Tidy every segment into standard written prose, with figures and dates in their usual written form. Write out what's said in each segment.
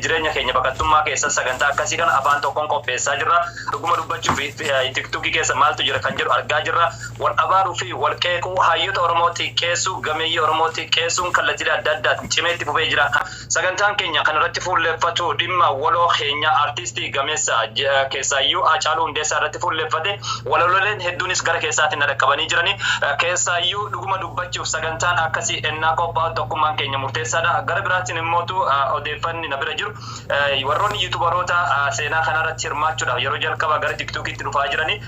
Jireenya keenya baqattummaa keessa sagantaa akkasii kana afaan tokkoon qopheessaa jirra. Dhuguma dubbachuuf TikTokii keessa maaltu jira kan jedhu argaa jirra. Wal abaaruu fi wal qeequu, hayyoota Oromoo xiqqeessuu, gameeyyii Oromoo xiqqeessuun kallattiilee adda addaatiin cimee itti fufee jira. Sagantaan keenya kan irratti fuulleffatu dhimma waloo keenya artistii gameessa keessaayyuu Haacaaluu Hundeessaa irratti fuulleffate. Walaloleen hedduunis gara keessaatiin na dhaqqabanii jirani. Keessaayyuu dhuguma dubbachuuf sagantaan akkasii ennaa qophaa'u tokkummaan keenya murteessaadha. Gara biraatiin immootu odeeffanni na bira jiru warroonni yuutubaroota seenaa kanarratti hirmaachuudhaaf yeroo jalqaba gara TikTokiitti dhufaa jirani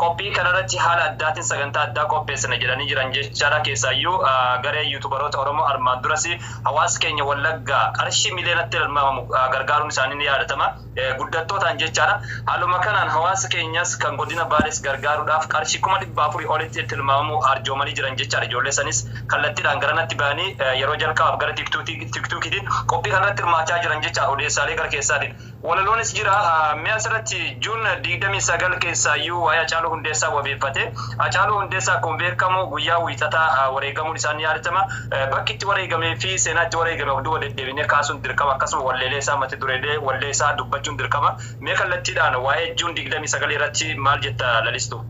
qophii kanarratti haala addaatiin sagantaa addaa qopheessina jedhanii jiran jechaadha. Keessaayyuu garee yuutubaroota Oromoo armaan duras hawaasa keenya Wallaggaa qarshii miliyoonatti tilmaamamu gargaaruun isaanii ni yaadatama. Guddattootaan jechaadha. Haaluma kanaan hawaasa keenyas kan godina Baalees gargaaruudhaaf qarshii 400,000 olitti tilmaamamu arjoomanii jiran jechaadha. Ijoollee sanis kallattiidhaan garanatti ba'anii yeroo jalqabaaf gara TikTokiitiin qophii kanarratti hirmaachaa jiran jecha odeessaalee gara keessaatiin. Walaloonis jira. Mi'a asirratti June 29 keessaayyuu waa'ee Hacaaluu Hundeessaa wabeeffate. Hacaaluu Hundeessaa akkuma beekamu guyyaa Wiixataa wareegamuun isaa ni yaadatama. Bakki itti wareegamee fi seenaa itti wareegame of duuba deddeebinee kaasuun dirqama. Akkasuma walleelee isaa, mata dureelee wallee isaa dubbachuun dirqama. Mee kallattiidhaan waa'ee June 29 irratti maal jetta, Lalistu?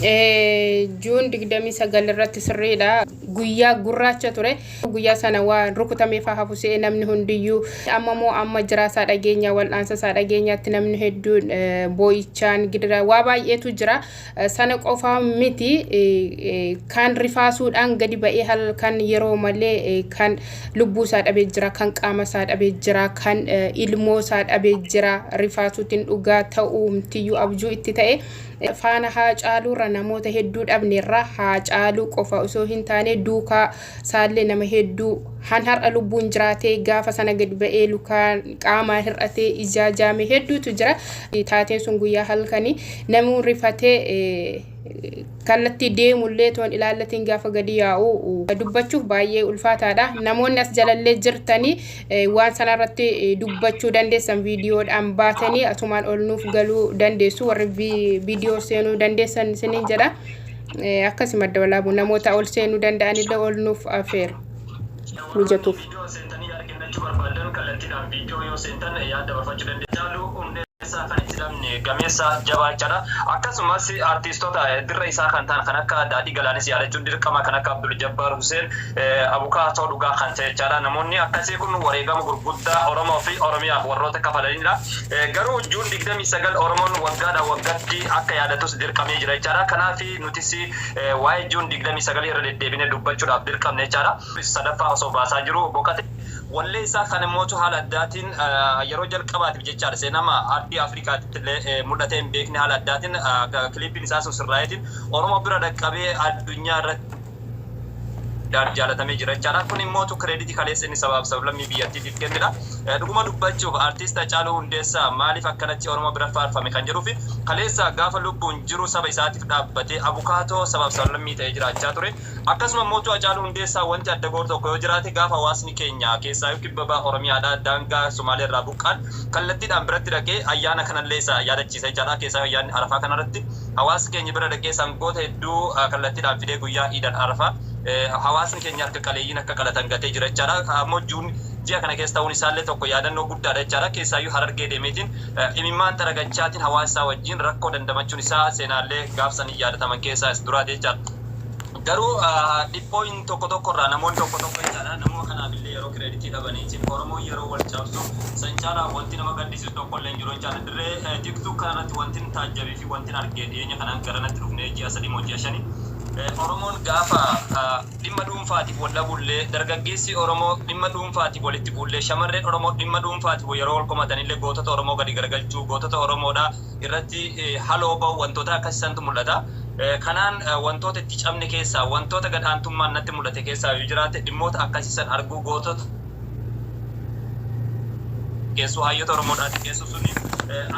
June 29 irratti sirriidha. Guyyaa gurraacha ture. Guyyaa sana waan rukutamee faa hafu se'ee namni hundiyyuu, amma moo amma jiraasaa dhageenya, wal'aansa isaa dhageenyaatti namni hedduun boo'ichaan gidira waa baay'eetu jira. Sana qofaa miti, kan rifaasuudhaan gadi ba'ee halkan yeroo malee kan lubbuu isaa dhabee jira, kan qaama isaa dhabee jira, kan ilmoo isaa dhabee jira. Rifaasuutiin dhugaa ta'uu mtiyyuu abjuu itti ta'e. Faana Haacaaluurra namoota hedduu dhabneerra. Haacaaluu qofa osoo hin taane duukaa isaallee nama hedduu han har'a lubbuun jiraatee gaafa sana gadi ba'ee lukaan qaamaa hir'atee ijaa jaame hedduutu jira. Taateen sun guyyaa halkanii namuu rifatee kallattii deemullee toon ilaallatiin gaafa gadi yaa'u dubbachuuf baay'ee ulfaataadha. Namoonni as jalallee jirtanii waan sanarratti dubbachuu dandeessan, viidiyoodhaan baatanii asumaan ol nuuf galuu dandeessu, warri viidiyoo seenuu dandeessan isiniin jedha. Akkasi Madda Walaabuu namoota ol seenuu danda'anillee ol nuuf afeera mijatuuf. Viidiyoo seentanii yaada kennachuu barbaadan kallattiidhaan viidiyoo yoo seentan yaada dabarfachuu dandeessu. Haacaaluu Hundeessaa kan itti dhabne gameessa jabaa jechaadha. Akkasumas artiistota dirra isaa kan ta'an kan akka Daadhii Galaanis yaadachuun dirqama, kan akka Abdul Jabbaar Huseen abukaatoo dhugaa kan ta'e jechaadha. Namoonni akkasii kun wareegama gurguddaa Oromoo fi Oromiyaaf warroota kafalanidha. Garuu June 29 Oromoon waggaadhaa waggaatti akka yaadatus dirqamee jira jechaadha. Kanaaf nutis waa'ee June 29 irra deddeebinee dubbachuudhaaf dirqamne jechaadha. Sadaffaa osoo baasaa jiru boqate. Wallee isaa kan immootu haala addaatiin yeroo jalqabaatiif jechaadha seenama ardii Afrikaatitti illee mul'atee hin beekne haala addaatiin kiliippiin isaa sun sirraa'eetiin Oromoo bira dhaqqabee addunyaa irratti jaalatamee jira jechaadha. Kun immootu credit kaleessa inni sabaaf sablammii biyyattiitiif kennedha. Dhuguma dubbachuuf artist Hacaaluu Hundeessaa maaliif akkanatti Oromoo bira faarfame kan jedhuufi kaleessa gaafa lubbuun jiru saba isaatiif dhaabbatee abukaatoo sabaaf sablammii ta'ee jiraachaa ture. Akkasuma mootuu Hacaaluu Hundeessaa wanti adda godhu tokko yoo jiraate, gaafa hawaasni keenya keessaayyuu kibba baha Oromiyaadhaa daangaa Sumaalee irraa buqqa'an kallattiidhaan biratti dhaqee ayyaana kanallee isa yaadachiisa jechaadha. Keessaayyuu ayyaanni Arafaa kanarratti hawaasa keenya bira dhaqee sangoota hedduu kallattiidhaan fidee guyyaa Iid al Arafaa hawaasni keenya harka qaleeyyiin akka qalatan gatee jira jechaadha. Ammoo June ji'a kana keessa ta'uun isaallee tokko yaadannoo guddaadha jechaadha. Keessaayyuu Harargee deemeetiin imimmaan xaragachaatiin hawaasa isaa wajjin rakkoo dandamachuun isaa seenaalee gaafsanii yaadataman keessaa isa duraati jechaadha. Garuu dhiphooyin tokko tokko irraa namoonni tokko tokko jechaadha namuma kanaaf illee yeroo credit dhabaniitiin Oromoon yeroo wal cabsu san caalaa wanti nama gaddisiisu tokko illee hin jiru jechaadha. Dirree TikTok kana irratti wantin taajjabee fi wantin arge dhiyeenya kanaan garanatti dhufnee ji'a 3 moo ji'a shani Oromoon gaafa dhimma dhuunfaatiif wal dhabullee, dargaggeessi Oromoo dhimma dhuunfaatiif walitti bu'ullee, shamarreen Oromoo dhimma dhuunfaatiif yeroo wal komatanillee gootota Oromoo gadi garagalchuu, gootota Oromoodhaa irratti haloo ba'u, wantoota akkasii santu mul'ata. Kanaan wantoota itti cabne keessaa, wantoota gad aantummaan natti mul'ate keessaa yoo jiraate dhimmoota akkasii san arguu, gootota Keessuu hayyoota Oromoodhaati keessu suni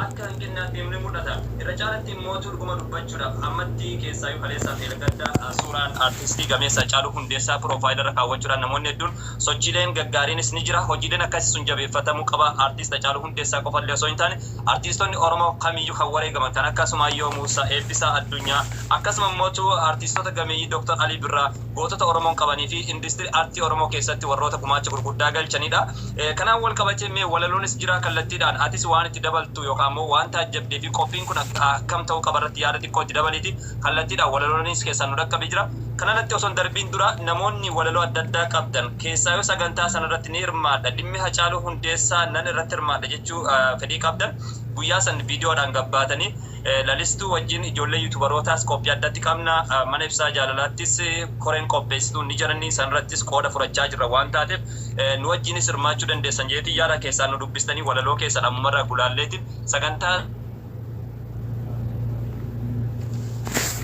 akka hanqinnaatti ni mul'ata. Irra caalatti immoo dhuguma dubbachuudhaaf ammatti keessaayyuu kaleessaa fi gadda suuraan artistii gameessa Haacaaluu Hundeessaa profile irra kaawwachuudhaan namoonni hedduun sochiileen gaggaariinis ni jira. Hojiileen akkasii sun jabeeffatamuu qaba. Artist Haacaaluu Hundeessaa qofallee osoo hin taane artiistonni Oromoo kamiyyuu kan wareegaman kan akka Sumaayyoo Muusaa, Eebbisaa Addunyaa, akkasuma immoo artiistota gameeyyii Dr. Alii Birraa, gootota Oromoon qabanii fi industirii aartii Oromoo keessatti warroota gumaacha gurguddaa galchanidha. Kanaan wal qabatee mee walaloonis jira, kallattiidhaan atis waan itti dabaltu yookaan immoo waan taajjabdee fi qophiin kun akkam ta'uu qaba irratti yaada xiqqoo itti dabaliiti, kallattiidhaan walaloonis keessaan nu dhaqqabee jira. Kanarratti osoo hin darbiin dura namoonni walaloo adda addaa qabdan keessaa yoo sagantaa sanarratti ni hirmaadha, dhimmi Hacaaluu Hundeessaa nan irratti hirmaadha jechuu fedhii qabdan, guyyaa san viidiyoodhaan gabbaatanii Lalistuu wajjin ijoollee yuutubarootaas qophii addatti qabna. Mana ibsaa jaalalaattis koreen qopheessituu ni jiranii, sanirrattis qooda fudhachaa jirra waan taateef nu wajjinis hirmaachuu dandeessan jeetii yaada keessaan nu dubbistanii walaloo keessan ammumarraa gulaalleetiin sagantaa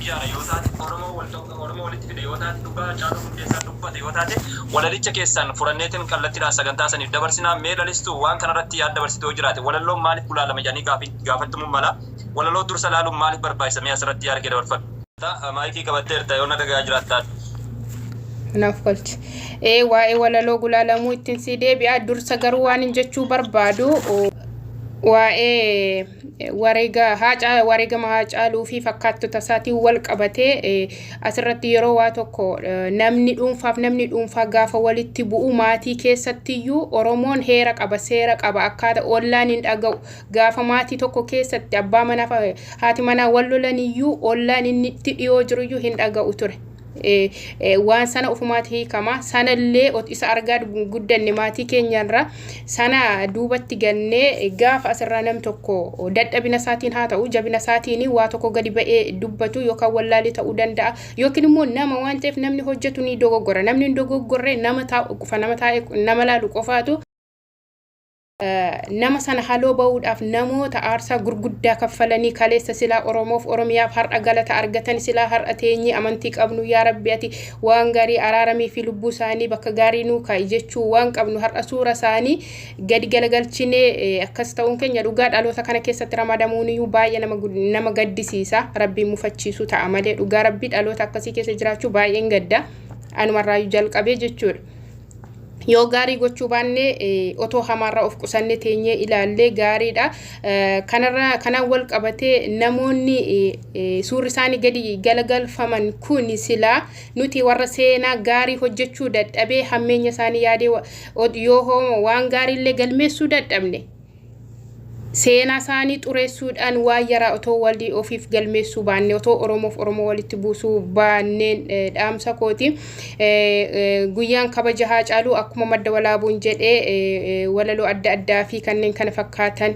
ijaara yoo taate, Oromoo walitti fide yoo taate, dhugaa Hacaaluu Hundeessaa dubbate yoo taate, walalicha keessan furanneetiin kallattiidhaan sagantaa saniif dabarsinaa. Mee Lalistuu, waan kanarratti yaada dabarsitu yoo jiraate, walalloon maaliif gulaalama jedhanii gaafatamuu mala, walaloo dursa laaluun maaliif barbaachisa? Mee asirratti yaada kee dabarfadhu. Maayikii qabatteerta yoo na dhagahaa jiraattaati. Naaf galchi. Ee, waa'ee walaloo gulaalamuu ittiin sii deebi'a. Dursa garuu waan hin jechuu barbaadu, waa'ee wareega haacaa wareegama Haacaaluu fi fakkaattota isaatiin wal qabatee, asirratti yeroo waa tokko namni dhuunfaaf namni dhuunfaa gaafa walitti bu'u, maatii keessattiyyuu Oromoon heera qaba, seera qaba, akkaata ollaan hin dhaga'u. Gaafa maatii tokko keessatti abbaa manaa fi haati manaa wal lolaniyyuu ollaan inni itti dhiyoo jiruyyuu hin dhaga'u ture. Waan sana ofumaatti hiikama. Sanallee isa argaa guddanne maatii keenyarra. Sana duubatti gannee gaafa asirraa nam tokko dadhabina isaatiin haa ta'u jabina isaatiin waa tokko gadi ba'ee dubbatu, yookaan wallaalee ta'uu danda'a, yookiin immoo nama waan ta'eef namni hojjetu ni dogoggora. Namni hin dogoggorre nama taa'u qofa, nama taa'e nama laalu qofaatu nama sana haloo ba'uudhaaf, namoota aarsaa gurguddaa kaffalanii kaleessa silaa Oromoof Oromiyaaf har'a galata argatan, silaa har'a teenyee amantii qabnu "Yaa Rabbi, ati waan gaarii araaramii fi lubbuu isaanii bakka gaarii nuu kaa'i" jechuu waan qabnu, har'a suura isaanii gadi galagalchinee akkas ta'uun keenya dhugaa dhaloota kana keessatti ramadamuun iyyuu baay'ee nama gaddisiisa. Rabbiin mufachiisuu ta'a malee dhugaa Rabbii dhaloota akkasii keessa jiraachuu baay'een gadda, anumarraayyuu jalqabee jechuudha. Yoo gaarii gochuu baanne, otoo hamaarraa of qusanne teenyee ilaallee gaariidha. Kanarraa kanaan wal qabatee namoonni suurri isaanii gadi galagalfaman kun silaa nuti warra seenaa gaarii hojjechuu dadhabee hammeenya isaanii yaadee yoo waan gaariillee galmeessuu dadhabne, seenaa isaanii xureessuudhaan waan yaraa otoo walii ofiif galmeessuu baanne, otoo Oromoof Oromoo walitti buusuu baanneen dhaamsa kooti. Guyyaan kabaja Haacaaluu akkuma Madda Walaabuun jedhee walaloo adda addaa fi kanneen kana fakkaatan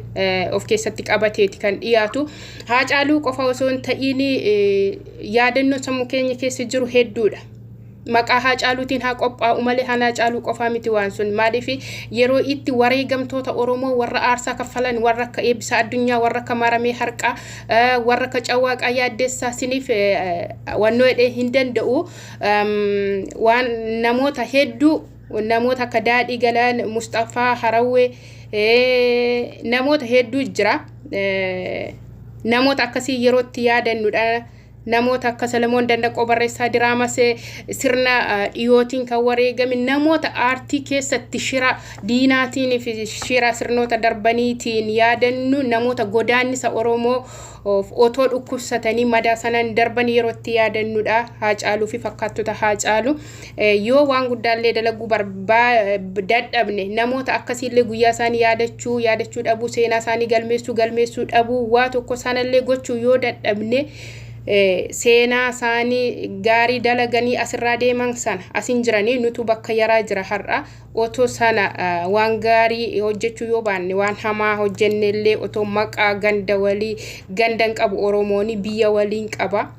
of keessatti qabateeti kan dhiyaatu. Haacaaluu qofa osoo hin ta'iin yaadannoo sammuu keenya keessa jiru hedduudha. Maqaa Haacaaluutiin haa qophaa'u malee Haacaaluu qofaa miti waan sun. Maaliif, yeroo itti wareegamtoota Oromoo warra aarsaa kaffalan, warra akka Eebbisaa Addunyaa, warra akka Maramee Harqaa, warra akka Cawwaaqaa Yaaddeessaa siniif wannoo jedhee hin danda'u, waan namoota hedduu, namoota akka Daadhii Galaan, Mustafaa Harawwee, namoota hedduu jira. Namoota akkasii yeroo itti yaadannudha. Namoota akka Salamoon Dandaqoo, barreessaa diraamaa sirna dhiyootiin kan wareegame, namoota aartii keessatti shira diinaatiin fi shira sirnoota darbaniitiin yaadannu, namoota godaannisa Oromoo otoo dhukkubsatanii madaa sanaan darban yeroo itti yaadannudha. Haacaaluu fi fakkaattota Haacaaluu yoo waan guddaallee dalaguu dadhabne, namoota akkasiillee guyyaa isaanii yaadachuu, yaadachuu dhabuu, seenaa isaanii galmeessuu, galmeessuu dhabuu, waa tokko sanallee gochuu yoo dadhabne, seenaa isaanii gaarii dalaganii asirraa deeman sana asin jiranii nutu bakka yaraa jira. Har'a otoo sana waan gaarii hojjechuu yoo baanne, waan hamaa hojjennellee otoo maqaa ganda walii gandan qabu, Oromooni biyya waliin qaba,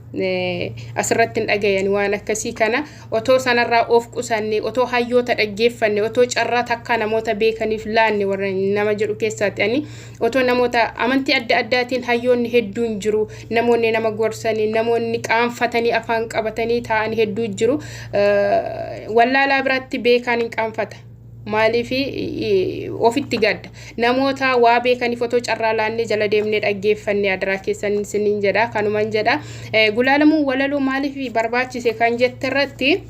asirratti hin dhagayan waan akkasii kana, otoo sanarraa of qusanne, otoo hayyoota dhaggeeffanne, otoo carraa takkaa namoota beekaniif laanne, warra nama jedhu keessaatti ani otoo namoota amantii adda addaatiin hayyoonni hedduun jiru, namoonni nama gorsanii, namoonni qaanfatanii afaan qabatanii taa'an hedduu jiru. Wallaalaa biratti beekaan hin qaanfata. Maaliif ofitti gadda? Namoota waa beekaniif otoo carraa laannee jala deemnee dhaggeeffannee, adaraa keessan isiniin jedha, kanuman jedha. Gulaalamuun walaloo maaliif barbaachise kan jette irratti,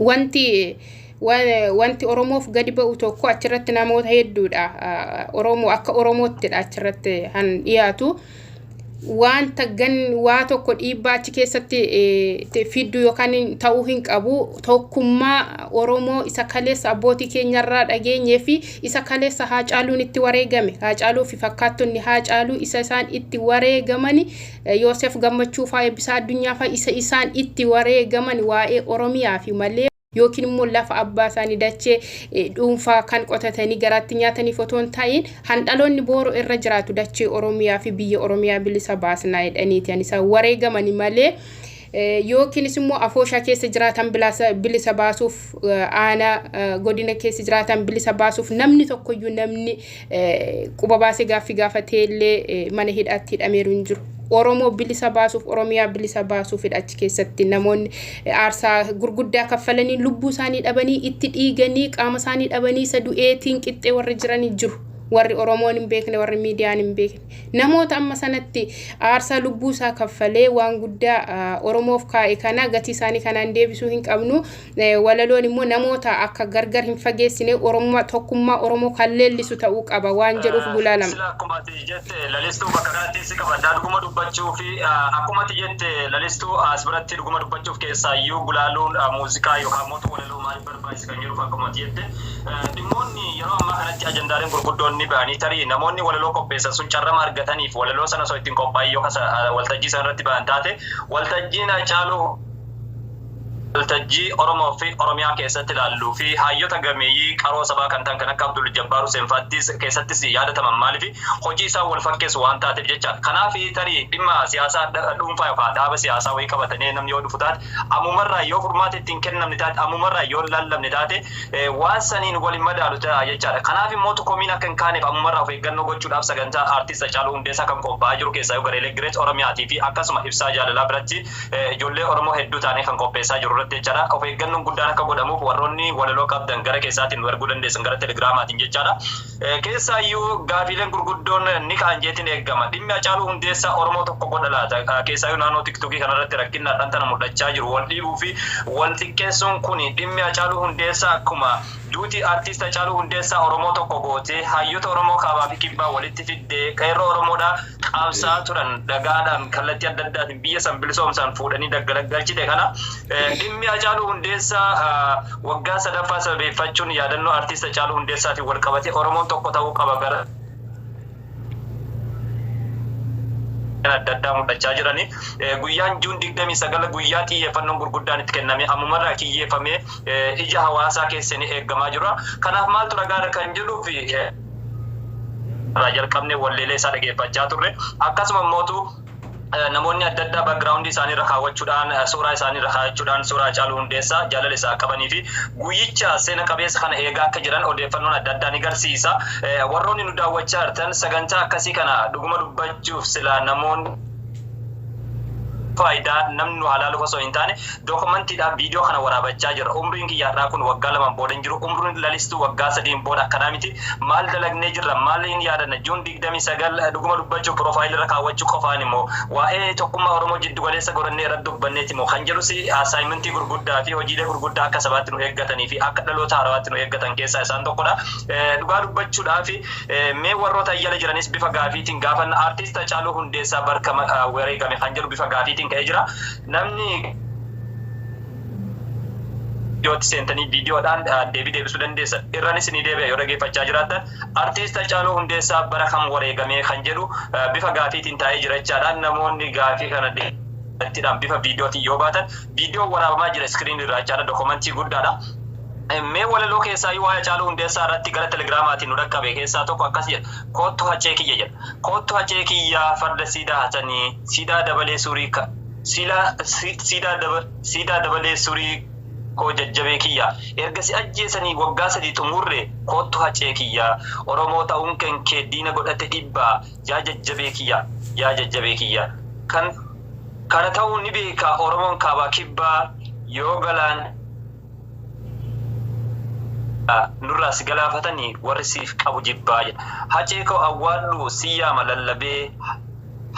wanti Oromoof gadi ba'u tokko achirratti namoota hedduudha. Oromoo akka Oromoottidha achirratti han dhiyaatu. Wanta gan waa tokko dhiibbaa achi keessatti fiddu yookaan ta'uu hin qabu. Tokkummaa Oromoo isa kaleessa abbootii keenyarraa dhageenyee fi isa kaleessa Haacaaluun itti wareegame, Haacaaluu fi fakkaattonni Haacaaluu isa isaan itti wareegamani, Yoosef Gammachuu faa, Eebbisaa Addunyaa faa, isa isaan itti wareegaman waa'ee Oromiyaa fi malee yookiin immoo lafa abbaa isaanii, dachee dhuunfaa kan qotatanii garaatti nyaataniif otoo hin ta'in, handhaloonni booroo irra jiraatu dachee Oromiyaa fi biyya Oromiyaa bilisa baasnaa jedhaniiti ani isaan wareegamani malee, yookiinis immoo afooshaa keessa jiraatan bilisa baasuuf, aanaa godina keessa jiraatan bilisa baasuuf namni tokkoyyuu, namni quba baasee gaaffii gaafatee illee mana hidhaatti hidhameeru hin jiru. Oromoo bilisa baasuuf, Oromiyaa bilisa baasuufidha achi keessatti namoonni aarsaa gurguddaa kaffalanii, lubbuu isaanii dhabanii, itti dhiiganii, qaama isaanii dhabanii, isa du'eetiin qixxee warri jiranii jiru. Warri Oromoon hin beekne, warri miidiyaan hin beekne. Namoota amma sanatti aarsaa lubbuu isaa kaffalee waan guddaa Oromoof kaa'e kana gatii isaanii kanaan deebisuu hin qabnu. Walaloon immoo namoota akka gargar hin fageessine, Oromoo, tokkummaa Oromoo kan leellisu ta'uu qaba waan jedhuuf gulaalama. Sila akkuma ati jette, Lalistuu, bakka kanatti si qabadhaa dhuguma dubbachuu fi akkuma ati jette, Lalistuu, as biratti dhuguma dubbachuuf keessaayyuu gulaaluun muuziqaa yookaan mootu walaloo maaliif barbaachisa kan jedhuuf, akkuma ati jette, dhimmoonni yeroo ammaa kanatti ajandaaleen gurguddoon ni ba'anii, tarii namoonni walaloo qopheessan sun carrama argataniif walaloo sana osoo ittiin qophaa'in yookaan waltajjii sana irratti ba'an taate, waltajjiin Haacaaluu waltajjii Oromoo fi Oromiyaa keessatti ilaalluu fi hayyota gameeyyii qaroo sabaa kan ta'an kan akka Abdul Jabbaar Hussein Faattis keessattis yaadataman, maaliif hojii isaan wal fakkeessu waan taateef jecha. Kanaaf tarii dhimma siyaasaa dhuunfaa yookaan dhaaba siyaasaa wayii qabatanii namni yoo dhufu taate, ammumarraa yoo furmaata ittiin kennamne taate, ammumarraa yoo lallabne taate, waan saniin wal hin madaalu ta'a jechaadha. Kanaaf immoo komiin akka hin kaaneef ammumarraa of eeggannoo gochuudhaaf sagantaa aartist Hacaaluu Hundeessaa kan qophaa'aa jiru keessaa gareelee Gireet Oromiyaatii fi akkasuma Ibsaa Jaalalaa biratti ijoollee Oromoo hedduu taanee kan qopheessaa jiru irratti jechaadha. Of eeggannoon guddaan akka godhamuuf warroonni walaloo qabdan gara keessaatiin nu erguu dandeessan, gara telegiraamaatiin jechaadha. Keessaayyuu gaafiileen gurguddoon ni ka'an jeetiin eeggama. Dhimmi Hacaaluu Hundeessaa Oromoo tokko godha laata? Keessaayyuu naannoo Tiktokii kanarratti rakkinni har'an tana mul'achaa jiru. Wal dhiibuu fi wal xiqqeessuun kun, dhimmi Hacaaluu Hundeessaa akkuma duuti aartist Hacaaluu Hundeessaa Oromoo tokko gootee, hayyoota Oromoo kaabaa fi kibbaa walitti fiddee, qeerroo Oromoodhaa qabsaa turan dhagaadhaan kallattii adda addaatiin biyya san bilisoomsaan fuudhanii daggalaggalchite kana, dhimmi Hacaaluu Hundeessaa waggaa sadaffaa sababeeffachuun yaadannoo aartist Hacaaluu Hundeessaatiin wal qabatee Oromoon tokko ta'uu qaba gara adda addaa mul'achaa jirani. Guyyaan June 29 guyyaa xiyyeeffannoon gurguddaan itti kenname, ammumarraa kiyyeeffamee ija hawaasaa keessa ni eeggamaa jira. Kanaaf maaltu ragaadha kan jedhuu fi irraa jalqabnee walleelee isaa dhageeffachaa turre. Akkasuma immootu namoonni adda addaa background isaanii irra kaawwachuudhaan, suuraa isaanii irra kaawwachuudhaan, suuraa Hacaaluu Hundeessaa jaalala isaa qabanii fi guyyicha seena qabeessa kana eegaa akka jiran odeeffannoon adda addaa ni garsiisa. Warroonni nu daawwachaa jirtan, sagantaa akkasii kana dhuguma dubbachuuf silaa namoonni faayidaa namni nu halaaluuf osoo hin taane dookumantiidhaaf viidiyoo kana waraabachaa jirra. Umriin kiyya har'aa kun waggaa 2n booda hin jiru. Umriin Lalistuu waggaa 3n booda akkanaa miti. Maal dalagnee jirra? Maal hin yaadanna? June 29 dhuguma dubbachuuf profile irra kaawwachuu qofaan immoo waa'ee tokkummaa Oromoo jiddu galeessa godhannee irratti dubbanneeti immoo kan jedhus assignment gurguddaa fi hojiilee gurguddaa akka sabaatti nu eeggatanii fi akka dhaloota haarawaatti nu eeggatan keessaa isaan tokkodha. Dhugaa dubbachuudhaaf mee warroota ayyala jiranis bifa gaafiitiin gaafanna. Aartist Hacaaluu Hundeessaa barka wareegame kan jedhu bifa gaafiitiin ka'ee jira. Namni viidiyootti seentanii viidiyoodhaan deebii deebisuu dandeessan. Irranis ni deebi'a yoo dhageeffachaa jiraattan. Artiist Hacaaluu Hundeessaa bara kam wareegamee kan jedhu bifa gaafiitiin taa'ee jira jechaadha. Namoonni gaafii kana deebittiidhaan bifa viidiyootiin yoo baatan, viidiyoon waraabamaa jira screen irraa jechaadha. Dokumentii guddaadha. Mee walaloo keessaa waa'ee Hacaaluu Hundeessaa irratti gara telegiraamaatiin nu dhaqqabe keessaa tokko akkas jedha. "Koottu Hacee kiyya" jedha. "Koottu Hacee kiyyaa, farda siidaa hatanii, siidaa dabalee suurii siidaa dabalee suurii koo jajjabee kiyya, erga si ajjeesanii waggaa 3 xumurre, koottu Hacee kiyya, Oromoo ta'uun kan kee diina godhate dhibbaa, yaa jajjabee kiyya, yaa jajjabee kiyya, kan kana ta'uu ni beeka Oromoon kaabaa kibbaa, yoo galaan Nurraa si galaafatanii warri siif qabu jibbaa jedha. Hacee koo awwaadhu si yaama lallabee,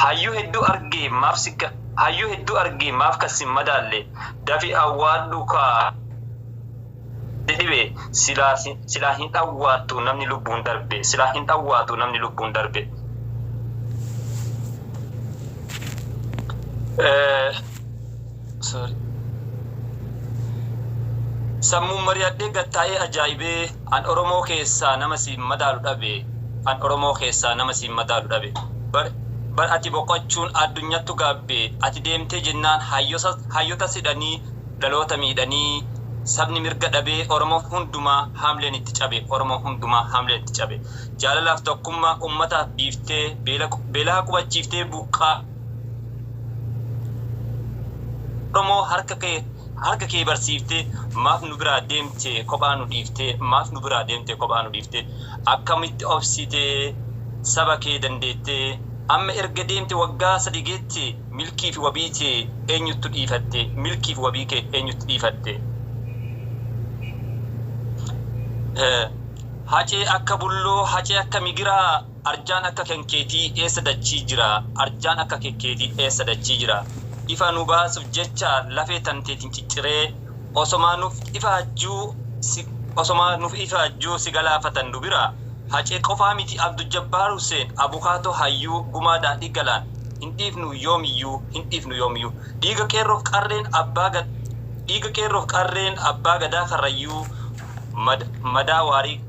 hayyuu hedduu argee maaf si hayyuu hedduu argee maaf kan si madaalle, dafi awwaadhu kaa dhibe, silaa silaa hin dhawwaattu namni lubbuun darbe, silaa hin dhawwaatu namni lubbuun darbe. Sorry. Sammuun mari'adhee gattaa'ee ajaa'ibee, an Oromoo keessaa nama siin madaalu dhabe, an Oromoo keessaa nama siin madaalu dhabe. Bar ati boqochuun addunyattu gaabbe, ati deemtee jennaan hayyota sidhanii dhaloota miidhanii, sabni mirga dhabee, Oromoo hundumaa haamleen itti cabe, Oromoo hundumaa haamleen itti cabe. Jaalalaaf tokkummaa ummataaf biiftee, beelaa qubachiiftee, buqqaa Oromoo harka kee barsiiftee, maaf nu biraa deemte kophaa nu dhiiftee, maaf nu biraa deemte kophaa nu dhiiftee? Akkamitti obsitee saba kee dandeettee? Amma erga deemte waggaa 3 geette, milkii fi wabii kee eenyuttu dhiifatte, milkii fi wabii kee eenyutti dhiifatte? Hacee akka bulloo, hacee akka migiraa, arjaan akka kenkeetii eessa dachii jira, arjaan akka kenkeetii eessa dachii jira? Ifa nu baasuuf jecha lafee tanteetiin cicciree, osomaa nuuf ifaajjuu si galaafatan nu bira. Hacee qofaa miti, Abdu Jabbaar Hussein, abukaatoo hayyuu, gumaa daadhii galaan, hin dhiifnu yoomiyyuu, hin dhiifnu yoomiyyuu. Dhiiga qeerroof qarreen abbaa gadaa karrayyuu, madaa waarii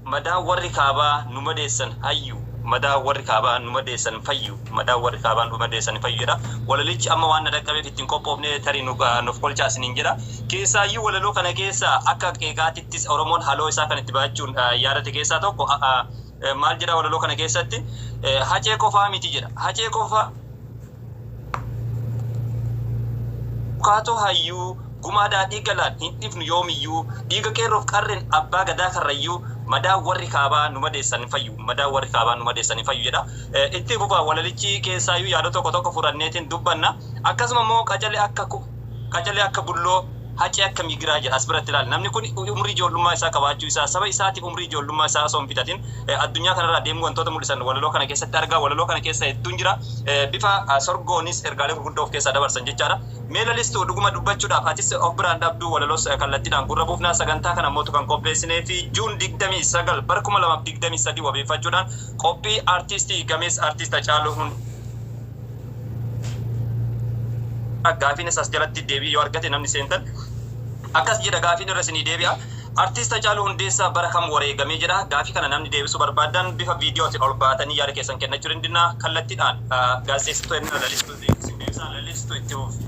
madaa warri kaabaa nu madeessan hayyu, madaa warri kaabaa nu madeessan fayyu, madaa warri kaabaa nu madeessan fayyu jedha. Walalichi amma waan na dhaqqabeef ittiin qophoofne, tarii nuuf kolchaa isiniin jedha. Keessaayyuu walaloo kana keessa akka qeeqaatittis Oromoon haloo isaa kan itti baachuun yaadate keessaa tokko maal jedha? Walaloo kana keessatti hacee qofaa miti jedha, hacee qofaa, kaatoo hayyuu, gumaa daadhii galaan, hin dhiifnu yoomiyyuu. Dhiiga qeerroof qarreen abbaa gadaa karrayyuu, madaa warri kaabaa nu madeessan hin fayyu, madaa warri kaabaa nu madeessan hin fayyu jedha. Itti fufaa, walalichi keessaayyuu yaada tokko tokko furanneetiin dubbanna. Akkasuma immoo qacalee akka bulloo, hacee akka migiraa jedha. As biratti ilaali, namni kun umrii ijoollummaa isaa qabaachuu isaa, saba isaatiif umrii ijoollummaa isaa osoo hin fixatin addunyaa kanarraa deemuu wantoota mul'isan walaloo kana keessatti argaa. Walaloo kana keessa hedduun jira, bifa sorgoonis ergaalee gurguddoo of keessaa dabarsan jechaadha. Mee lalistuu, dhuguma dubbachuudhaaf atis of biraan dhabduu, walaloos kallattiidhaan gurra buufnaa. Sagantaa kana mootu kan qopheessinee fi June 29 bara 2023 wabeeffachuudhaan qophii artiistii gameessa artiist Hacaaluu Hundeessaa. Gaafiin isaas jalatti deebii yoo argate namni seentan akkas jedha, gaafiin irra isinii deebi'a. Artiist Hacaaluu Hundeessaa bara kam wareegamee jedha. Gaafii kana namni deebisuu barbaadan bifa viidiyootiin ol baatanii yaada keessan kennachuu dandeenya. Kallattiidhaan gaazexeessituu ennaa lalistuu isin deebisaa, lalistuu itti fufi.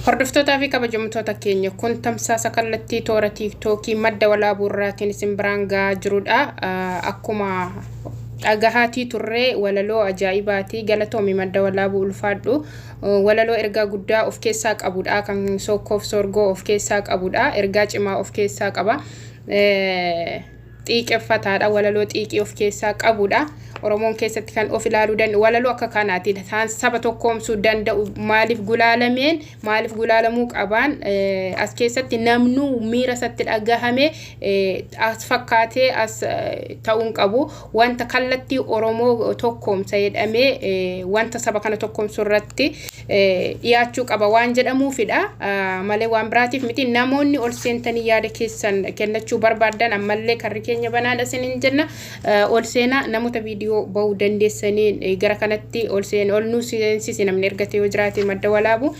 Hordoftootaa fi kabajamtoota keenya, kun tamsaasa kallattii toora Tiiktookii madda walaabuu irraatiin isin biraan gahaa jirudha. Akkuma dhagahaatii turree, walaloo ajaa'ibaati. Galatoomi madda walaabuu, ulfaadhu. Walaloo ergaa guddaa of keessaa qabudha. Kan sokkoof sorgoo of keessaa qabudha. Ergaa cimaa of keessaa qaba. Xiiqeffataadha. Walaloo xiiqii of keessaa qabudha. Oromoon keessatti kan of ilaaluu danda'u walaloo akka kanaati. Isaan saba tokkoomsuu danda'u maaliif gulaalameen, maaliif gulaalamuu qabaan? As keessatti namnuu miira isatti dhagahame as fakkaatee as ta'uun qabu. Wanta kallattii Oromoo tokkoomsa jedhamee wanta saba kana tokkoomsu irratti dhiyaachuu qaba waan jedhamuufidha malee waan biraatiif miti. Namoonni ol seentanii yaada keessan kennachuu barbaadan ammallee karri keenya banaadha isiniin jenna. Ol seenaa, namoota viidiyoo bahuu dandeessaniin gara kanatti ol seen, ol nu seensisi namni ergate yoo jiraate madda walaabu.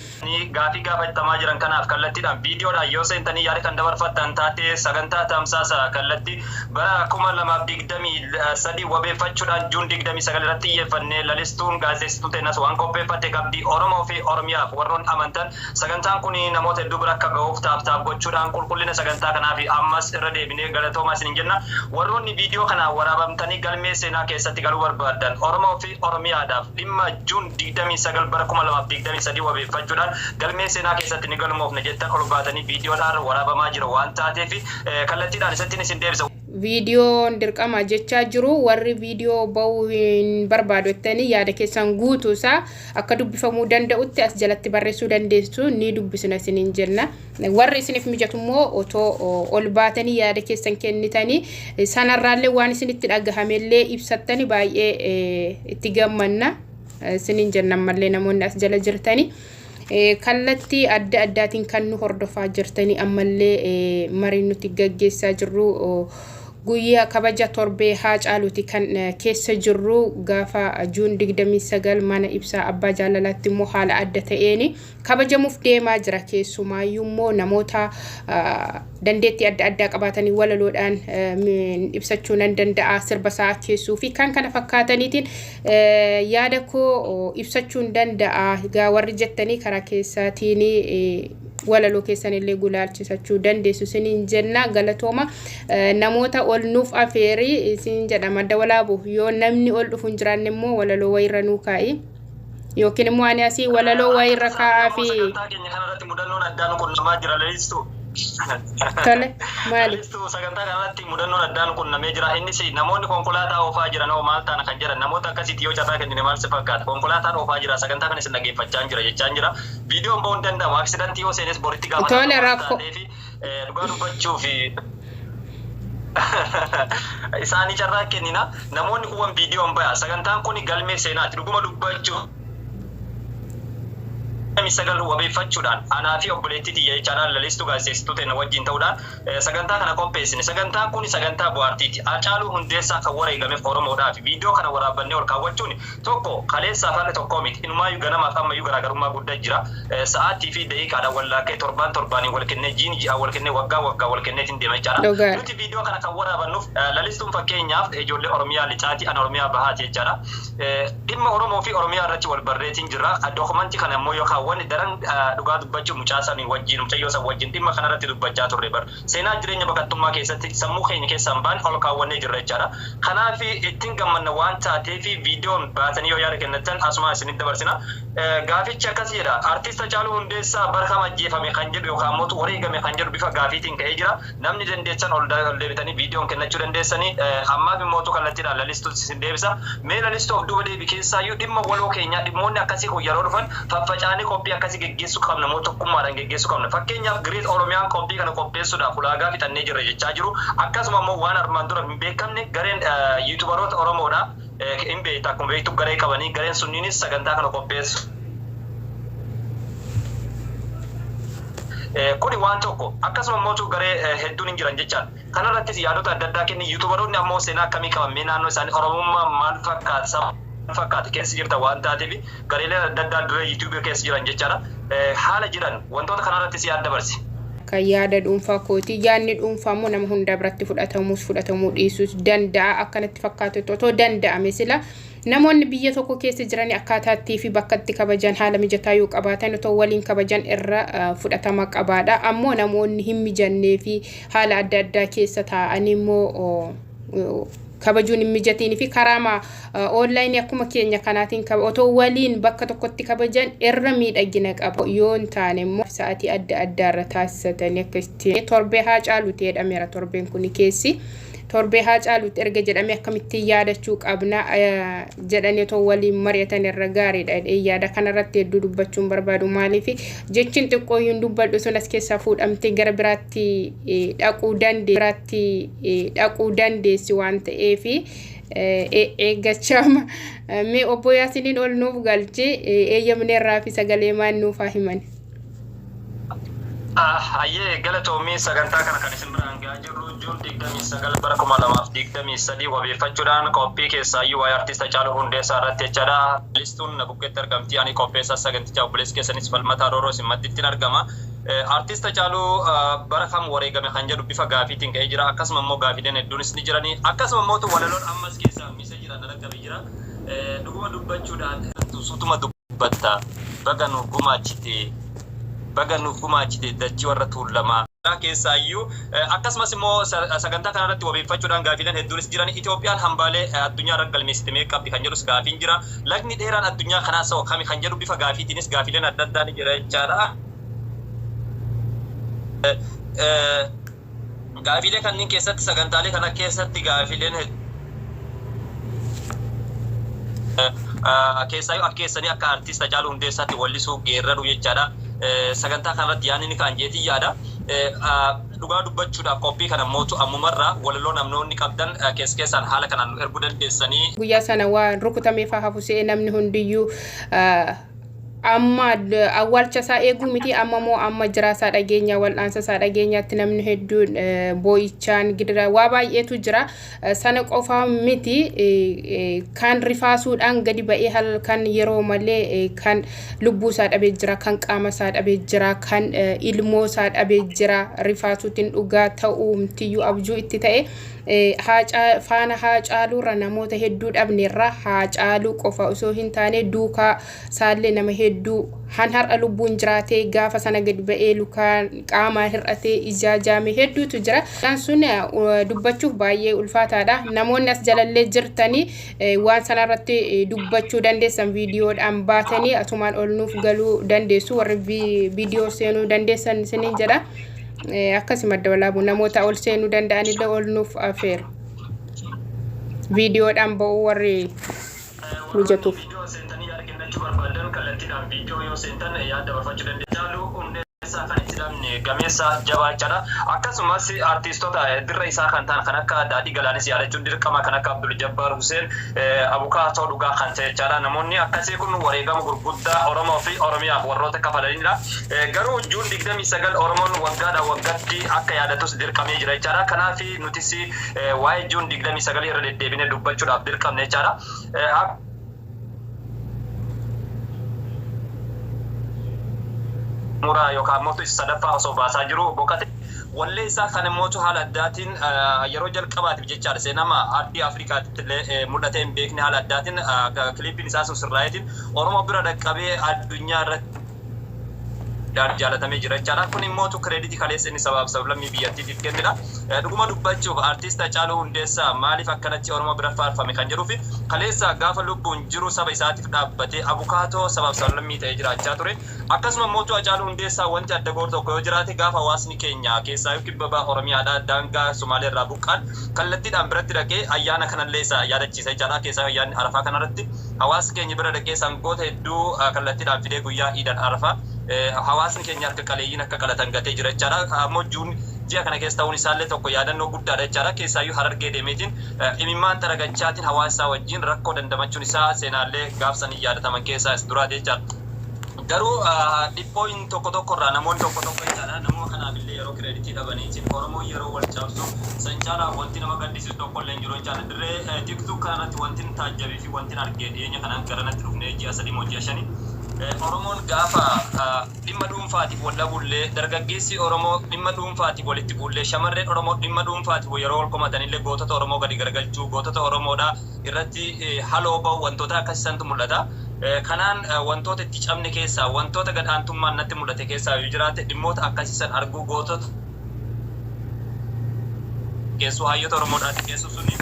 Gaafii gaafatamaa jiran kanaaf kallattiidhaan viidiyoodhaan yoo seentanii yaada kan dabarfattan taate, sagantaa tamsaasa kallattii bara 2023 wabeeffachuudhaan June 29 irratti xiyyeeffannee, lalistuun gaazexeessituu teenas waan qopheeffatte qabdi. Oromoo fi Oromiyaaf warroon amantan sagantaan kun namoota hedduu bira akka ga'uuf tap tap gochuudhaan qulqullina sagantaa kanaa fi ammas irra deebinee galatoomaa isiniin jenna. Warroonni viidiyoo kana waraabamtanii galmee seenaa keessatti galuu barbaaddan, Oromoo fi Oromiyaadhaaf dhimma June 29 bara 2023 wabeeffachuudhaan galmee seenaa keessatti ni galmoofne jettan, ol baatanii viidiyoodhaan waraabamaa jira waan taateef kallattiidhaan isattiin isin deebisa. Viidiyoon dirqama jechaa jiru. Warri viidiyoo ba'uu hin barbaadu jettanii yaada keessan guutuusaa akka dubbifamuu danda'utti as jalatti barreessuu dandeessu, ni dubbisna isiniin jenna. Warri isiniif mijatu immoo otoo ol baatanii yaada keessan kennitanii, sanarraallee waan isinitti dhagahamellee ibsattanii baay'ee itti gammanna isiniin jenna. Ammallee namoonni as jala jirtanii, kallattii adda addaatiin kan nu hordofaa jirtanii, ammallee marii nuti gaggeessaa jirru guyyaa kabaja torbee Haacaaluuti kan keessa jirru. Gaafa June 29 mana ibsaa Abbaa Jaalalaatti immoo haala adda ta'een kabajamuuf deemaa jira. Keessumaayyuu immoo namoota dandeettii adda addaa qabaatanii, walaloodhaan ibsachuu nan danda'a, sirba isaa keessuu fi kan kana fakkaataniitiin yaada koo ibsachuu hin danda'a gaa warri jettanii, karaa keessaatiin walaloo keessan illee gulaalchisachuu dandeessu isiniin jenna. Galatooma. Namoota ol nuuf afeerii isin jedha. Madda Walaabu, yoo namni ol dhufu hin jiraanne immoo walaloo wayirra nuu kaa'i, yookiin immoo ani asii walaloo wayirra kaa'aa fi Sagantaa keenya kanarratti mudannoon addaa nu qunnamaa jira, Lalistuu. Tole, maali? Lalistuu, sagantaa kanarratti mudannoon addaa nu qunnamee jira. Innis namoonni konkolaataa oofaa jiran hoo maal ta'an kan jedhan. Namoota akkasiitti yoo carraa kennine maal si fakkaata? Konkolaataan oofaa jira, sagantaa kana isin dhaggeeffachaa jira jechaa jira. Viidiyoon ba'uu hin danda'amu. Aksidantii yoo seenes boritti gaafatama. Tole, rakkoo. Dhugaa dubbachuuf isaanii carraa kennina. Namoonni kuwwan viidiyoon baya. Sagantaan kun galmee seenaati. Dhuguma dubbachuu 9 wabeeffachuudhaan anaa fi obboleettii tiyya jechaadhaan, Lalistuu gaazexeessituu ta'e wajjin ta'uudhaan sagantaa kana qopheessine. Sagantaan kun sagantaa bohaartiiti. Haacaaluu Hundeessaa kan wareegameef Oromoodhaaf. Viidiyoo kana waraabbannee ol kaawwachuun tokko kaleessaaf har'a tokko miti. Inumaayyuu ganamaaf ammayyuu garaagarummaa guddaa jira. Sa'aatii fi daqiiqaadhaan wallaakkee torbaan torbaaniin wal kennee, jiini ji'aan wal kennee, waggaa waggaa wal kenneetiin deema jechaadha. Nuti viidiyoo kana kan waraabannuuf, Lalistuun fakkeenyaaf ijoollee Oromiyaa Lixaati, ana Oromiyaa Bahaati jechaadha. Dhimma Oromoo fi Oromiyaa irratti wal barreetiin jirra. Dookumantii kana immoo yoo kaawwanne daran, dhugaa dubbachuu, mucaa sanii wajjin, mucayyoo san wajjin dhimma kanarratti dubbachaa turre bar. Seenaa jireenya baqattummaa keessatti sammuu keenya keessaa hin baane ol kaawwannee jirra jechaadha. Kanaaf ittiin gammanna waan taateef viidiyoon baatanii yoo yaada kennatan asuma isinitti dabarsina. Gaafichi akkas jedha. Artist Hacaaluu Hundeessaa bara kam ajjeefame kan jedhu yookaan immoo wareegame kan jedhu bifa gaafiitiin ka'ee jira. Namni dandeessan ol deebitanii viidiyoon kennachuu dandeessanii. Ammaaf immoo kallattiidhaan Lalistuun isin deebisa. Mee Lalistuu, of duuba deebi. Keessaayyuu dhimma waloo keenyaa, dhimmoonni akkasii kun yeroo dhufan faffacaanii qophii akkasii geggeessuu qabna moo tokkummaadhaan geggeessuu qabna? Fakkeenyaaf Great Oromiyaan qophii kana qopheessuudhaaf ulaagaa fixannee jirra jechaa jiru. Akkasuma immoo waan armaan dura hin beekamne gareen yuutubaroota Oromoodha. Hin beekta, akkuma beektu garee qabanii, gareen sunniinis sagantaa kana qopheessu. Kuni waan tokko. Akkasuma immoo garee hedduun hin jiran jechaadha. Kanarrattis yaadota adda addaa kenni. Yuutubaroonni ammoo seenaa akkamii qaban? Mee naannoo isaanii Oromummaa maal fakkaata? Saba maal fakkaata? Keessa jirta waan taateef, gareeleen adda addaa dirree yuutuubii keessa jiran jechaadha. Haala jiran wantoota kanarrattis yaada dabarsi. Akka yaada dhuunfaa kooti, yaadni dhuunfaa immoo nama hunda biratti fudhatamuus fudhatamuu dhiisuus danda'a. Akkanatti fakkaatutti otoo danda'ame sila namoonni biyya tokko keessa jiran akkaataattii fi bakka itti kabajan haala mijataa yoo qabaatan otoo waliin kabajan irra fudhatama qabaadha. Ammoo namoonni hin mijannee fi haala adda addaa keessa taa'anii immoo kabajuun hin mijatiin fi karaa onlaayinii akkuma keenya kanaatiin otoo waliin bakka tokkotti kabajan irra miidhagina qaba. Yoo hin taane immoo sa'aatii adda addaarra taasisatanii akkasitti torbee Haacaaluuti jedhameera. Torbeen kun keessi torbee Haacaaluuti erga jedhamee akkamittiin yaadachuu qabna jedhanii otoo waliin mari'atan irra gaariidha jedhee yaada. Kanarratti hedduu dubbachuun barbaadu, maaliif jechiin xiqqooyyuun dubbadhu sun as keessaa fuudhamtee gara biraatti dhaquu dandeessi waan ta'eef eeggachaama. Mee obbo Yaasiniin ol nuuf galchi, eeyyamneerraa fi sagalee maan nuuf haa himan. Hayyee, galatoomii. Sagantaa kana kan isin biraan gahaa jirru June 29 bara 2023 wabeeffachuudhaan qophii keessaayyuu waa'ee artist Hacaaluu Hundeessaa irratti jechaadha. Listuun na bukkeetti argamti. Ani qopheessaa sagantichaa obboleessi keessanis Falmataa Rooroo isin madditti argama. Artist Hacaaluu bara kam wareegame kan jedhu bifa gaafiitiin ka'ee jira. Akkasuma immoo gaafiileen hedduunis ni jirani. Akkasuma immoo walaloon ammas keessaa misa jira, na dhaqqabe jira. Dhuguma dubbachuudhaan sutuma dubbatta, baga nuuf gumaachite, baga nuuf gumaachite dachii warra tuulamaa. Keessaayyuu akkasumas immoo sagantaa kanarratti wabeeffachuudhaan gaafiileen hedduunis jiran. Itoophiyaan hambaalee addunyaa irra galmeessite meeqa qabdi kan jedhus gaafiin jira. Lagni dheeraan addunyaa kanaa sa'o kami kan jedhu bifa gaafiitiinis gaafiileen adda addaa ni jira jechaadha. Gaafiilee kanneen keessatti, sagantaalee kana keessatti gaafiileen keessaayyuu akka keessanii akka artiist Hacaaluu Hundeessaatti wallisuu geerraruu jechaadha. Sagantaa kanarratti yaadni ni ka'an jeetiin yaada. Dhugaa dubbachuudhaaf qophii kana mootu ammumarraa walaloo namnoonni qabdan keessa keessaan haala kanaan nu erguu dandeessanii. Guyyaa sana waan rukutameefaa hafu se'ee namni hundiyyuu amma awwaalcha isaa eeguu miti, amma moo amma jiraasaa dhageenya, wal'aansa isaa dhageenyaatti namni hedduun boo'ichaan gidira waa baay'eetu jira. Sana qofaa miti, kan rifaasuudhaan gadi ba'ee halkan yeroo malee kan lubbuu isaa dhabee jira, kan qaama isaa dhabee jira, kan ilmoo isaa dhabee jira. Rifaasuutiin dhugaa ta'uu mtiyyuu abjuu itti ta'e. Faana Haacaaluurra namoota hedduu dhabneerra. Haacaaluu qofa osoo hin taane duukaa isaallee nama hedduu han har'a lubbuun jiraatee gaafa sana gadi ba'ee lukaan qaamaan hir'atee ijaa jaame hedduutu jira. Isaan sun dubbachuuf baay'ee ulfaataadha. Namoonni as jalallee jirtanii waan sanarratti dubbachuu dandeessan viidiyoodhaan baatanii asumaan ol nuuf galuu dandeessu, warri viidiyoo seenuu dandeessan isiniin jedha. Akkasi Madda Walaabuu namoota ol seenuu danda'anillee ol nuuf afeera. Viidiyoodhaan ba'uu warri mijatuuf. Viidiyoo seentanii yaada kennachuu barbaadan kallattiidhaan viidiyoo yoo seentan yaada dabarfachuu dandeessu. Hacaaluu Hundeessaa kan itti dhabne gameessa jabaa jechaadha. Akkasumas artiistota dirra isaa kan ta'an kan akka Daadhii Galaanis yaadachuun dirqama, kan akka Abdul Jabbaar Huseen abukaatoo dhugaa kan ta'e jechaadha. Namoonni akkasii kun wareegama gurguddaa Oromoo fi Oromiyaaf warroota kafalanidha. Garuu June 29 Oromoon waggaadhaa waggatti akka yaadatus dirqamee jira jechaadha. Kanaaf nutis waa'ee June 29 irra deddeebinee dubbachuudhaaf dirqamne jechaadha. Muraa yookaan immoo isa sadaffaa osoo baasaa jiru boqate. Wallee isaa kan immoo haala addaatiin yeroo jalqabaatiif jechaadha seenama ardii Afrikaatti illee mul'atee hin beekne, haala addaatiin kiliippiin isaa sun sirraa'eetiin Oromoo bira dhaqqabee addunyaa irratti jaalatamee jira jechaadha. Kun immoo credit kaleessa inni sabaaf sablammii biyyattiitiif kennedha. Dhuguma dubbachuuf artiist Hacaaluu Hundeessaa maaliif akkanatti Oromoo bira faarfame kan jedhuufi kaleessa gaafa lubbuun jiru saba isaatiif dhaabbatee abukaatoo sabaaf sablammii ta'ee jiraachaa ture. Akkasuma mootu Hacaaluu Hundeessaa wanti adda gootu tokko yoo jiraate, gaafa hawaasni keenya keessaayyuu kibba baha Oromiyaadhaa daangaa Sumaalee irraa buqqaan kallattiidhaan biratti dhaqee ayyaana kanallee isa yaadachiisa jechaadha. Keessaa ayyaanni Arafaa kanarratti hawaasni keenya bira dhaqee sangoota hedduu kallattiidhaan fidee guyyaa Iidal Arafaa hawaasni keenya harka qaleeyyiin akka qalatan gatee jira jechaadha. Ammoo June ji'a kana keessa ta'uun isaallee tokko yaadannoo guddaadha jechaadha. Keessaayyuu Harargee deemeetiin imimmaan xaragachaatiin hawaasa isaa wajjin rakkoo dandamachuun isaa seenaallee gaafsanii yaadataman keessaa isa duraati jechaadha. Garuu dhiphooyin tokko tokko irraa namoonni tokko tokko jechaadha. Namoota kanaaf illee yeroo credit dhabaniitiin Oromoon yeroo wal cabsu san caalaa wanti nama gaddisiisu tokko illee hin jiru jechaadha. Dirree TikTok kanarratti wanti taajjabee fi wanti argee dhiyeenya kanaan garanatti dhufnee ji'a 3 moo ji'a 5, Oromoon gaafa dhimma dhuunfaatiif wal dhabullee, dargaggeessi Oromoo dhimma dhuunfaatiif walitti bu'ullee, shamarreen Oromoo dhimma dhuunfaatiif yeroo wal komatanillee gootota Oromoo gadi garagalchuu, gootota Oromoodha irratti haloo bahu, wantoota akkasiisantu mul'ata. Kanaan wantoota itti cabne keessaa, wantoota gad aantummaan natti mul'ate keessaa yoo jiraate, dhimmoota akkasiisan arguu, gootota keessuu hayyoota Oromoodhaati keessuu suni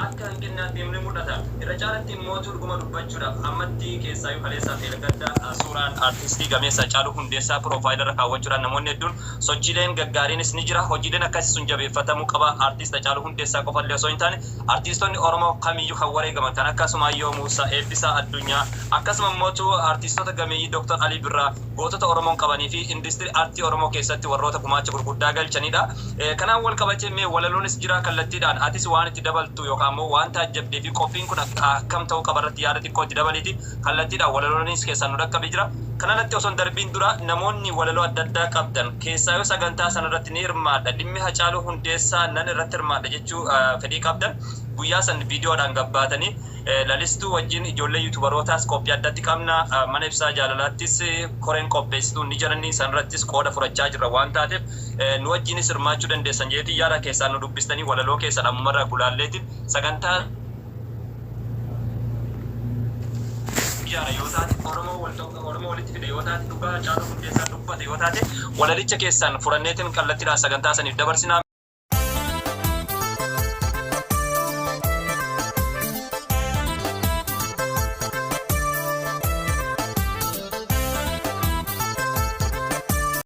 akka hanqinnaatti ni mul'ata. Irra caalatti immoo dhuguma dubbachuudhaaf ammatti keessaayyuu kaleessaa fi gadda suuraan artistii gameessa Hacaaluu Hundeessaa profile irra kaawwachuudhaan namoonni hedduun sochiileen gaggaariinis ni jira. Hojiileen akkasii sun jabeeffatamuu qaba. Artist Hacaaluu Hundeessaa qofallee osoo hin taane artiistonni Oromoo kamiyyuu kan wareegaman kan akka Sumaayyoo Muusaa, Eebbisaa Addunyaa, akkasuma immoo artiistota gameeyyii Dr. Alii Birraa gootota Oromoon qabanii fi industirii aartii Oromoo keessatti warroota gumaacha gurguddaa galchanidha. Kanaan wal qabatee mee walaloonis jira, kallattiidhaan atis waan itti dabaltu yookaan immoo waan taajjabdee fi qophiin kun akkam ta'uu qaba irratti yaada xiqqoo itti dabaliiti kallattiidhaan walaloonis keessaan nu dhaqqabee jira. Kanarratti osoo hin darbiin dura namoonni walaloo adda addaa qabdan, keessaa sagantaa sanarratti ni hirmaadha, dhimmi Hacaaluu Hundeessaa nan irratti hirmaadha jechuu fedhii qabdan, guyyaa san viidiyoodhaan gabbaatanii Lalistuu wajjin ijoollee YouTuberootaas qophii addatti qabna. Mana ibsaa jaalalaattis koreen qopheessituu ni jiranii, sanirrattis qooda furachaa jirra waan taateef nu wajjinis hirmaachuu dandeessan jeetii yaada keessaan nu dubbistanii walaloo keessan ammumarraa gulaalleetiin sagantaa ijaara yoo taate, Oromoo walitti fide yoo taate, dhugaa Hacaaluu Hundeessaa dubbate yoo taate, walalicha keessan furanneetiin kallattiidhaan sagantaa saniif dabarsinaa.